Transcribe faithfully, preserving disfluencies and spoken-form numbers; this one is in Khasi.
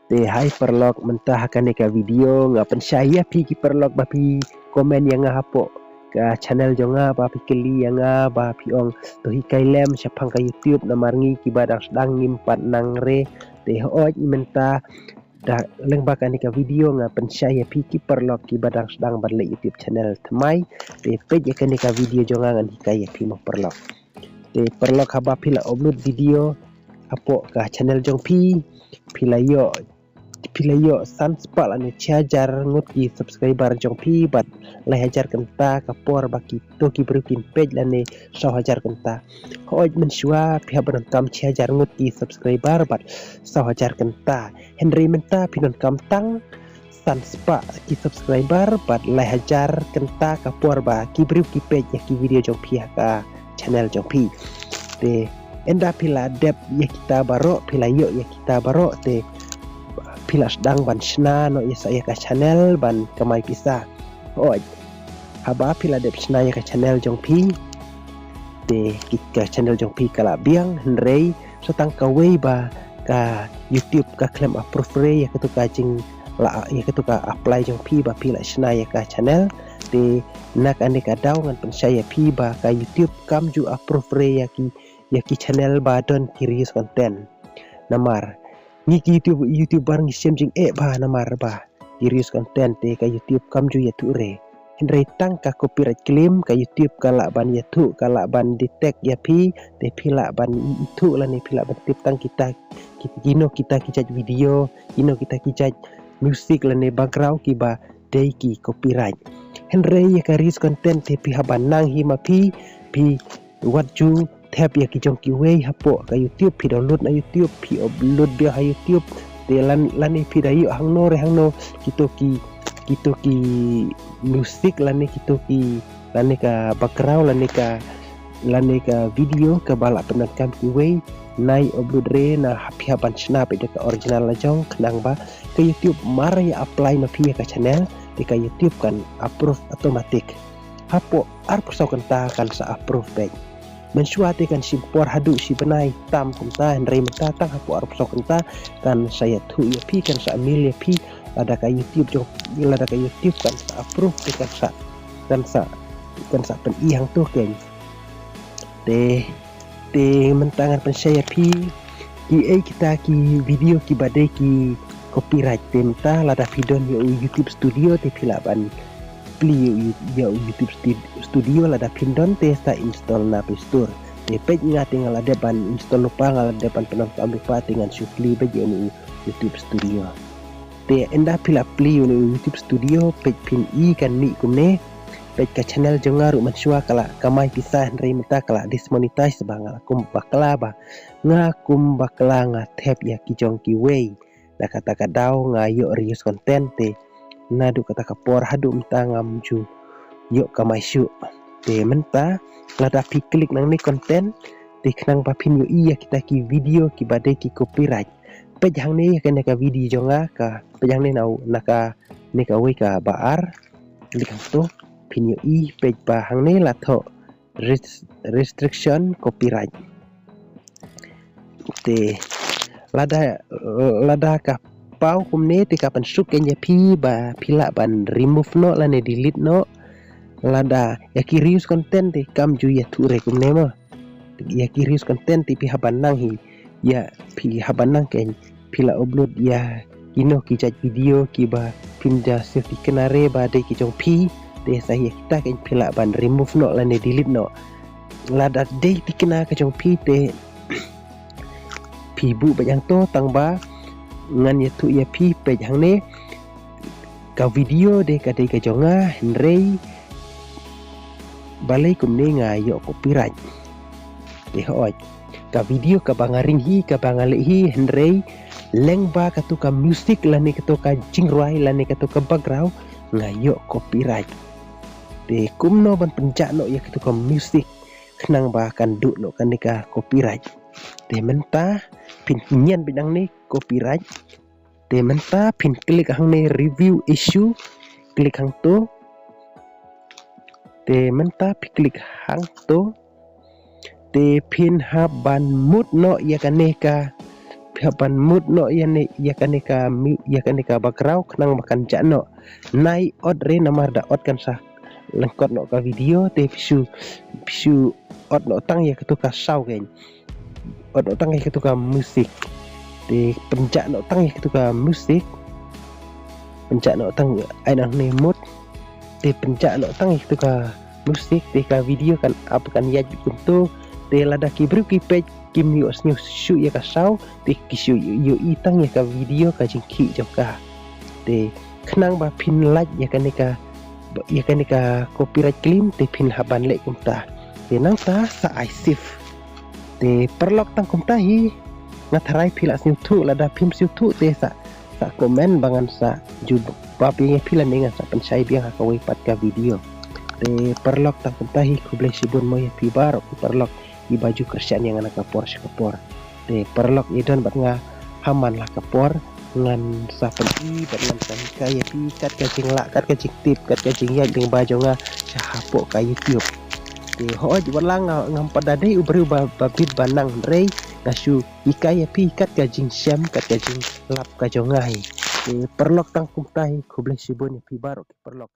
Te hai paralok, mynta ha kane ka video nga pynshai ïa phi ki paralok ba phi comment ïa nga hapoh ka channel jong nga, ba phi kylli ïa nga, ba phi ong to hikai lem shaphang ka YouTube, namar ngi kiba dang sdang ngim pat nang re. Te hooid, mynta da lyngba kane ka video nga pynshai ïa phi ki paralok kiba dang sdang ban leh YouTube channel thymmai. Te peit ïa kane ka video jong nga, ngan hikai ïa phi mo paralok. Te paralok, haba phi la upload video hapoh ka channel jong phi, phi la ïoh phi la ïoh san spah lane shi hajar ngut ki subscriber jong phi, bad lai hajar kynta ka por ba kito ki briew kin peit, lane saw hajar kynta. Hooid, mynshuwa phi hap ban donkam shi hajar ngut ki subscriber bad saw hajar kynta. Hynrei mynta phi donkam tang san spah ki subscriber bad lai hajar kynta ka por ba ki briew ki peit ïa ki video jong phi ha ka channel jong phi. Te ynda phi la dep ïa kita baroh, phi la ïoh ïa kita baroh, te phi la sdang ban shna noh ïa sa ïa ka channel ban kamai pisa. Hooid, haba phi la dep shna ïa ka channel jong phi, te ki, ka channel jong phi ka la biang, hynrei sa tang kawei ba ka YouTube ka khlem approve re ïa kato ka jing la, ïa kato ka apply jong phi ba phi la shna ïa ka channel. Te na kane ka daw ngan pynshai ïa phi ba ka YouTube kam ju approve re ïa ki, ïa ki channel ba don ki reuse content. Namar ngi ki YouTube, YouTuber ngi shem jingeh bha namar ba ki reuse content, te ka YouTube kam ju ïathuh re. Hynrei tang ka copyright claim, ka YouTube ka lah ban ïathuh, ka lah ban detect ïa phi, te phi lah ban i-, ithuh lane phi lah ban tip tang kita, ki-, kino kita ki jait video, kino kita ki jait music lane background kiba dei ki copyright. Hynrei ïa ka reuse content te phi hap ban nang hi ma phi, phi wat ju thep ïa ki jong kiwei hapoh ka YouTube, phi download na YouTube, phi upload biang ha YouTube. Te lan, lane phi da ïoh hangno re hangno kito ki, kito ki music lane kito ki, lane ka background lane ka, lane ka video kaba la pyndonkam kiwei, nai upload re, na phi hap ban shna pat da ka original la jong, khnang ba ka YouTube mar ïa apply na phi ïa ka channel, te ka YouTube kan approve automatic. Hapoh arphew saw kynta kan sa approve beit. Mynshuwa te kan shim por haduh shi bnai tam kumta, hynrei mynta tang hapoh arphew saw kynta kan sa ïathuh ïa phi, kan sa mail ïa phi, lada ka YouTube jong, lada ka YouTube kan sa approve, te kan sa, kan sa, kan sa pyni hangto kein. Te, te mynta ngan pynshai ïa phi kiei kita ki video kiba dei ki copyright. Te mynta lada phi don ïa u YouTube Studio, te phi lah ban plie ïa u, ïa u YouTube Stu-, Studio, lada phim don te sa install na Play Store. Te peit nga te nga la dep ban install lypa, nga la dep ban pyndonkam lypa, te ngan shu plie beit ïa u YouTube Studio. Te ynda phi la plie ïa u YouTube Studio, peit phin i kan mih kumne. Peit ka channel jong nga ruh mynshuwa ka la kamai pisa, hynrei mynta ka la dismonetize ba nga la kum bakla ba. Nga kum bakla nga thep ïa ki jong kiwei. Na kata ka daw nga ïoh reuse content te. Naduh kata ka por haduh mynta ngam ju ïoh kamai shuh. Te mynta lada phi click nangne content, te khnang ba phin ïohi ïa kita ki video kiba dei ki copyright. Peit hangne ïa kane ka video jong nga, ka peit hangne na u, na kane kawei kaba ar. Click hangto, phin ïohi, peit ba hangne la thoh res-, restriction copyright. Te lada, lada ka paw kumne te ka pynsuk kein ïa phi ba phi lah ban remove noh lane delete noh. Lada ïa ki reuse content te kam ju ïathuh re kumne mo. Ïa ki reuse content te phi hap ban nang hi. Ïa phi hap ban nang kein, phi la upload ïa kino ki jait video kiba phim da siew thikna re ba dei ki jong phi, te sa ïa kita kein phi lah ban remove noh lane delete noh. Lada dei thikna ka jong phi te phi buh beit hangto, tang ba ngan ïathuh ïa phi, peit hangne. Ka video dei ka, dei ka jong nga, hynrei balei kumne nga ïoh copyright. Te hooid, ka video kaba nga ring hi, kaba nga leh hi, hynrei lyngba kato ka music lane kato ka jingrwai lane kato ka background nga ïoh copyright. Te kumno ban pynjah noh ïa kato ka music khnang ba kan duh noh kane ka copyright. Te mynta phin nian beit nangne copyright. Te mynta phin click hangne review issue, click hangto. Te mynta phi click hangto. Te phin hap ban mut noh ïa kane ka, phi Hap ban mute noh ïa ne, ïa kane ka mu-, ïa kane ka background khnang ba kan jah noh. Nai ot re namar da ot kan sa lyngkot noh ka video te phi shu, phi shu ot noh tang ïa katu ka saw kein. Ot noh tang ïa katu ka music. Te pynjah noh tang ïa katu ka music. Pynjah noh tang, ai nang ne mute. Te pynjah noh tang ïa katu ka music, te ka video kan ap kan ïaid kumto. Te lada ki briew ki peit kim ïohsngew shuh ïa ka saw, te ki shu ïohi tang ïa ka video ka jingkhih jong ka. Te khnang ba phin lait ïa kane ka, ïa kane ka copyright claim, te phin hap ban leh kumta. Te nangta sa ai save. Te paralok tang kumta hi, nga tharai phi la sngewthuh, lada phim sngewthuh te sa, sa comment ba ngan sa jubab ïa phi lane ngan sa pynshai biang ha kawei pat ka video. Te paralok tang kumta hi, khublei shibun mo ïa phi baroh ki paralok kiba ju kyrshan ïa nga na ka por sha ka por. Te paralok, ïa don bad nga ha man la ka por, ngan sa pyni bad ngan sa hikai ïa phi kat ka jinglah, kat ka jingtip, kat ka jingïaid lyngba jong nga sha hapoh ka YouTube. Te hooid, wat la nga, ngam pat da dei u briew ba, ba bit ba nang, hynrei nga shu hikai ïa phi kat ka jingshem, kat ka jinglap ka jong nga hi. Te paralok tang kumta hi, khublei shibun ïa phi baroh ki paralok.